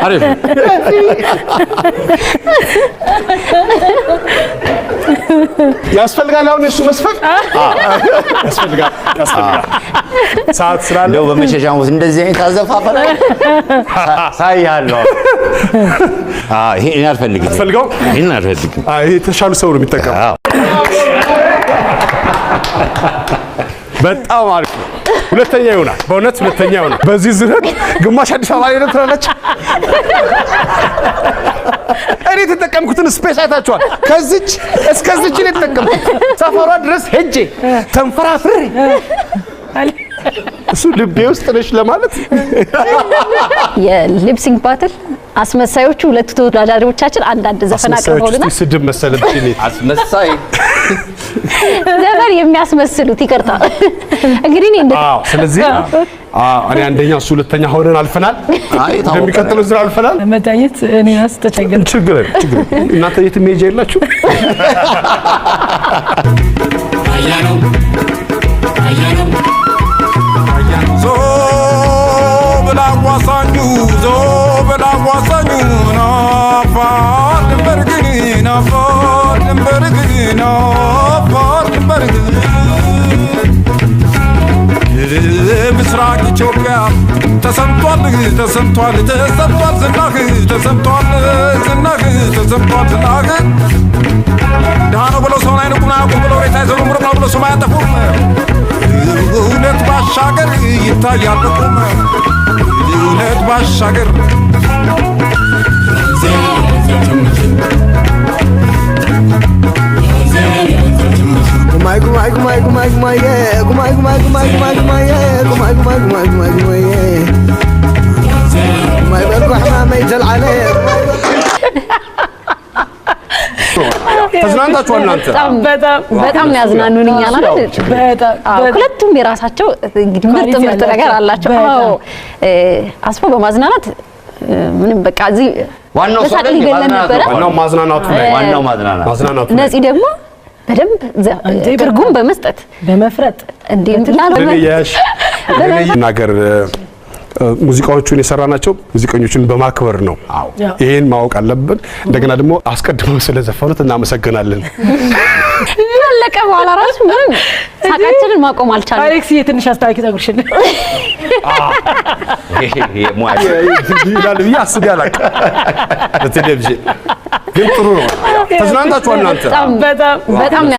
አሪፍ ነው። ያስፈልጋል። አሁን የሱ መስፈቅ ያስፈልጋል፣ ያስፈልጋል። ሰዓት ስላለ እንደው በመሸሻ ውስጥ እንደዚህ አይነት አዘፋፈን ሳያለሁ። አዎ ይሄን አልፈልግም። አትፈልገውም? ይሄን አልፈልግም። አይ ይሄ የተሻሉ ሰው ነው የሚጠቀመው። አዎ። በጣም አሪፍ ነው። ሁለተኛ ይሆናል፣ በእውነት ሁለተኛ ይሆናል። በዚህ ዙረት ግማሽ አዲስ አበባ ላይ ነው ትላለች። እኔ የተጠቀምኩትን space አይታችኋል። ከዚች እስከዚች ነው የተጠቀምኩት። ሰፈሯ ድረስ ሄጄ ተንፈራፍሬ እሱ ልቤ ውስጥ ነሽ ለማለት። የ lip sync battle አስመሳዮቹ ሁለቱ ተወዳዳሪዎቻችን አንዳንድ ዘፈን አስመሳዮች አቅርበውልናል። እስቲ ስድብ መሰለብሽ እኔ። አስመሳይ። ዘፈን የሚያስመስሉት፣ ይቅርታ፣ እንግዲህ እኔ እንደ አዎ፣ ስለዚህ አዎ፣ እኔ አንደኛ እሱ ሁለተኛ ሆነን አልፈናል። አይ የታወቀ እንደሚቀጥለው ዙር አልፈናል። መዳኘት እኔ ራስ ተቸገርኩ። ችግር የለም፣ ችግር የለም። እናንተ የትም መሄጃ የላችሁ። ዞብል አዋሳኙ፣ ዞብል አዋሳኙ፣ ናፋር ድንበር ግን፣ ናፋር ድንበር ግን፣ ናፋር ድንበር ግን፣ ምስራቅ ኢትዮጵያ ተሰምቷል፣ ተሰምቷል፣ ተሰምቷል ዝናህ፣ ተሰምቷል ዝናህ፣ ተሰምቷል ዝናህ። ድሃ ነው ብለው ሰውን አይንቁም፣ አያውቁም ብለው ሬሳ አይዘሩም፣ ሩቅ ነው ብለው ስም አያጠፉም። እውነት ባሻገር ይታያል በቁም፣ እውነት ባሻገር። ጉማይ ጉማይ ጉማይ ጉማይ ጉማይ ጉማይ ጉማይ ጉማይ ጉማይ ጉማይ ጉማይ ጉማይ ጉማይ ጉማይ ጉማይ ጉማይ በልኩ ሕማመይ ዘልዓለ። ተዝናንታችኋል እናንተ? በጣም። በጣም። በጣም ነው ያዝናኑን እኛን አይደል? በጣም። አዎ፣ ሁለቱም የራሳቸው እንግዲህ ምርጥ quality ምርጥ ነገር አላቸው። አላቸው። በጣም። አዎ፣ አስፋው በማዝናናት ምንም በቃ እዚህ ዋናው እሱ በሳቅ አይደል? ሊገለን ማዝናናቱ። ነበረ። ዋናው ማዝናናቱ ላይ። ዋናው ማዝናናት። ማዝናናቱ ላይ። ነፂ ደግሞ በደንብ እንዴ፣ በጣም። ትርጉም በመስጠት በመፍረጥ። እንዴ ላልሆነ ለኔ ነገር ሙዚቃዎቹን የሰራናቸው ሙዚቀኞቹን በማክበር ነው። ይሄን ማወቅ አለብን። እንደገና ደግሞ አስቀድመው ስለዘፈኑት እናመሰግናለን። ያለቀ በኋላ ራሱ ምንም ሳቃችንን ማቆም አልቻለም። አሌክስ ትንሽ አስታዋቂ ፀጉርሽን። ይሄ የሙያ ይላል ብዬ አስቤ አላውቅም። በቴሌቪዥን ግን ጥሩ ነው። ተዝናንታችኋል እናንተ? በጣም። በጣም። በጣም ነው።